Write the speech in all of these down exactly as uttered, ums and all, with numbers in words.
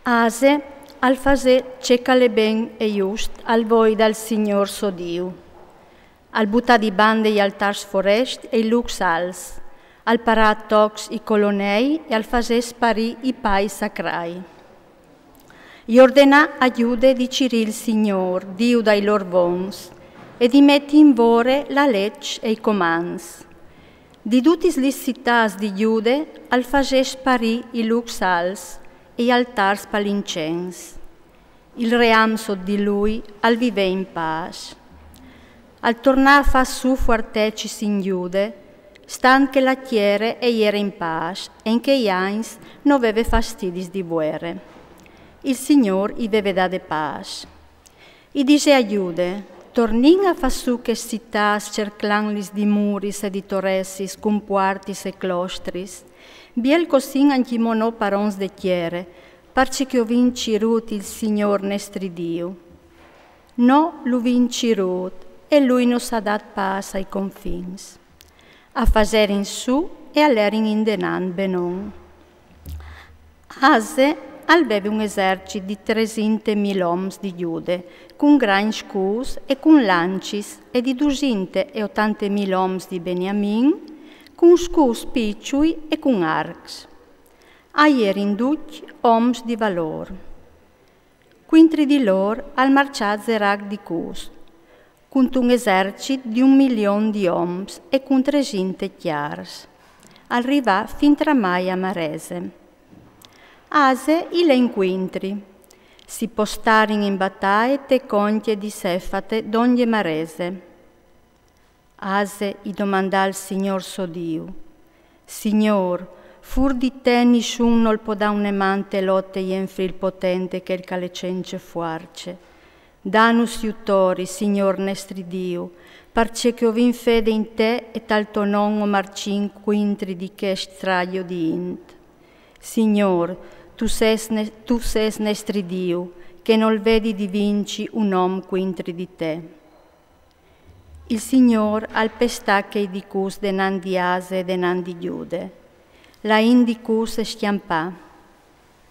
Ase al fasè ce ch'al è ben e just al voi dal Signôr so Diu. Al butà di bande i altârs forest e i lûcs alts, al parà a tocs i colonei e al fasè sparî i pai sacrai. I ordenà a Jude di cirî il Signôr, Diu dai lôr vons, e di meti in vore la leç e i comants. Di dutis lis citâts di Jude al fasè sparî i lûcs alts e i altârs pal incens. Il ream sot di lui al vivè in pâs. Al tornà a fâ sù fuartecis in Jude, stant che la tiere e jere in pâs e in chei agns no veve fastidis di vuere. Il Signôr i veve dade pâs. I disè a Jude: Tornìn a fâ sù chês citâts cerclant lis dimuris e di toressis cun puartis e clostris, biel cossìn ancjemò nô parons de tiere, parcè che o vin cirût il Signôr nestri Diu. Nô lu vin cirût e lui nus à dât pâs ai confins. A faserin sù e a lerin indenant benon. Ase al veve un esercit di tresinte mil oms di Jude, cun grancj cûs e cun lancis, e di dusinte e otante mil oms di Beniamin, cun scûs piçui e cun arcs. A jerin ducj oms di valôr. Cuintri di lôr al marcià Zerac di Cus, cuntun esercit di un milion di oms e cun tresinte cjars. Al rivà fin tramai a Marese. Ase i lè incuintri. Si postarin in bataie te concje di Sefate dongje Marese. Ase i domandà al Signôr so Diu: Signôr, fûr di te nissun nol podà une man te lote jenfri il potente, chel ch'al è cence fuarce. Danus jutori, Signôr nestri Diu, parcè che o vin fede in te e tal to non o marcìn cuintri di chest strajo di int. Signôr, tu sês, ne- tu sês nestri Diu, che nol vedi di vinci un om cuintri di te. Il Signôr al pestà chei di Cus denant di Ase e denant di Jude. La int di Cus e scjampà.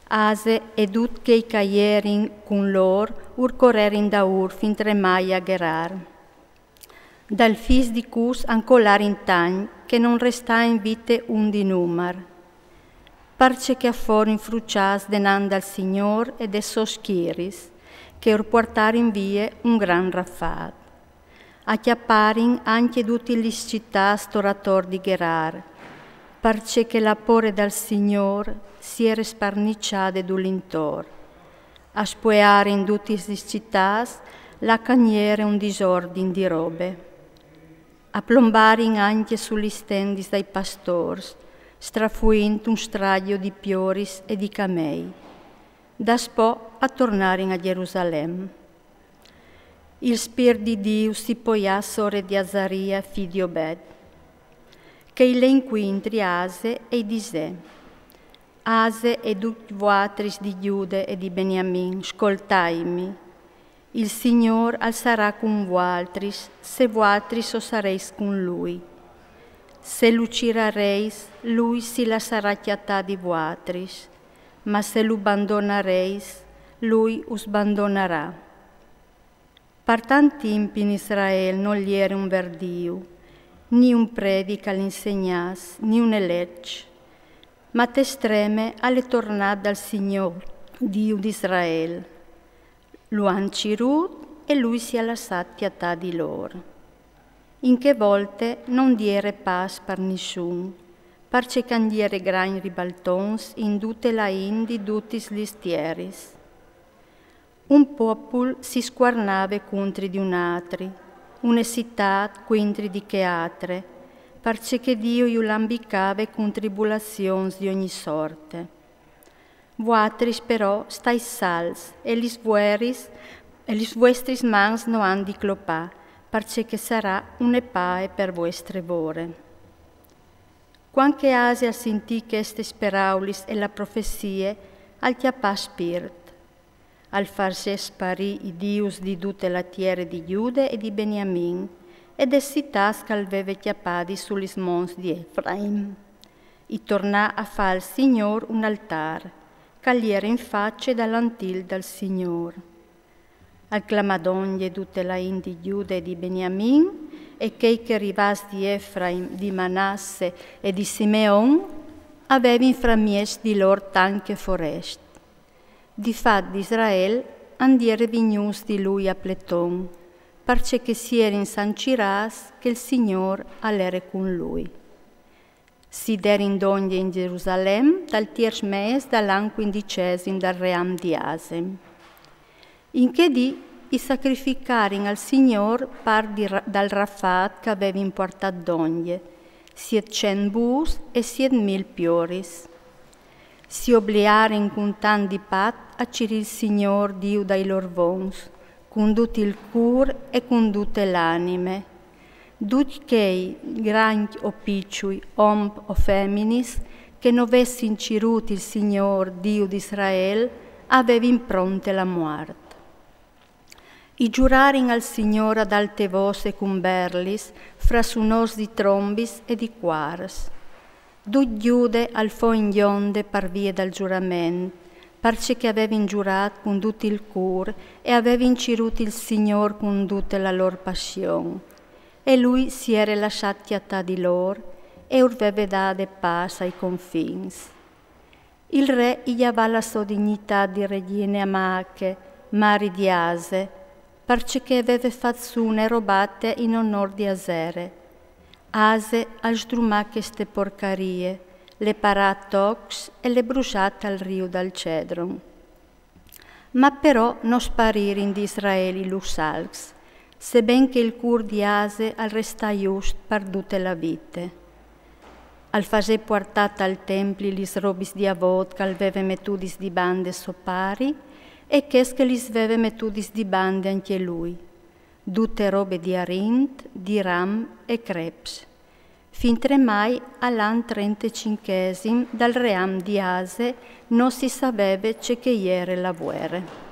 Ase e ducj chei ch'a jerin cun lôr ur corerin daûr fin tramai a Gherar. Dai fîs di Cus an colarin tancj che non restain vite un di numar. Parcè che a forin fruçâts denant dal Signôr e des sôs schiris, che ur puartarin vie un gran rafât. A cjaparin ancje dutis lis citâts tor ator di Gherar, parcè che la pôre dal Signôr si jere sparniçade dulintor. A spuearin dutis lis citâts là ch'a jere un disordin di robe. A plombarin ancje su lis tendis dai pastôrs, strafuint un strajo di pioris e di camei. Daspò a tornarin a Gjerusalem. Il Spirt di Diu si poià sore di Azaria, fi di Obed, che i lè incuintri a Ase e i disè: Ase e ducj vuatris di Jude e di Beniamin, scoltaimi. Il Signôr al sarà cun vualtris, se vuatris o sareis cun lui. Se lu cirareis, lui si lassarà cjatâ di vuatris, ma se lu bandonareis, lui us bandonarà. Par tant timp in Israel nol jere un ver Diu, ni un predi ch'al insegnàs, ni une leç. Ma chest treme al è tornât dal Signôr, Diu di Israel. Lu àn cirût e lui si à lassât cjatâ di lôr. In chê volte no 'nd jere pâs par nissun, parcè ch'a 'nd jere grancj ribaltons in dute la int di dutis lis tieris. Un popul si scuarnave cuintri di un altri, une citât cuintri di chê altre, parcè che Diu ju lambicave cun tribulazions di ogni sorte. Vuatris però stait salts, e lis vueris, e lis vuestris mans no àn di clopâ, parcè che sarà une pae par vuestre vore. Cuant che Ase al sintì chestis peraulis e la profezie, al cjapà spirt. Al fasè sparî i dius di dute la tiere di Jude e di Beniamin, e des citâts ch'al veve cjapadis su lis monts di Efraim. I tornà a fâ al Signôr un altâr, ch'al jere in face dal antil dal Signôr. Al clamà dongje dute la int di Jude e di Beniamin, e chei che rivàs di Efraim, di Manasse e di Simeon, a vevin framieç di lôr tant che forest. Di fat d'Israel and jere vignûts di lui a pleton, parcè che si jerin sancirâts che il Signôr al jere cun lui. Si derin dongje in Gerusalem dal tierç mês dal an cuindicesim dal ream di Ase. In chê dì i sacrificarin al Signôr part di ra-, dal rafât ch'a vevin puartât dongje, sietcent bûs e siet mil pioris. Si obliarin cun tant di pat a cirî il Signôr Diu dai lôr vons, cun dut il cûr e cun dute l'anime. Ducj chei, grancj o piçui, om o feminis, che no vessin cirût il Signôr Diu d'Israel, a vevin pronte la muart. I zurarin al Signôr ad alte vôs e cun berlis, fra sunôrs di trombis e di cuars. Dut Jude al fo in gjonde par vie dal zurament, parcè che a vevin zurât cun dut il cûr e a vevin cirût il Signôr cun dute la lôr passion. E lui si jere lassât cjatâ di lôr e ur veve dade pâs ai confins. Il re i gjavà la sô dignitât di regjine a Maache, mari di Ase, parcè che e veve fat sù une robate in onôr di Asere. Ase al sdrumà cheste porcarie, le parà a tocs e le brusà tal riu dal Cedron. Ma però no sparirin di Israel i lussalcs, seben che il cûr di Ase al restà just par dute la vite. Al fasè puartâ tal templi lis robis di avôt ch'al veve metudis di bande so pari e chês che lis veve metudis di bande ancje lui, dute robe di arint, di ram e creps. Fintremai al an trentecincjesim dal ream di Ase no si saveve ce che jere la vuere.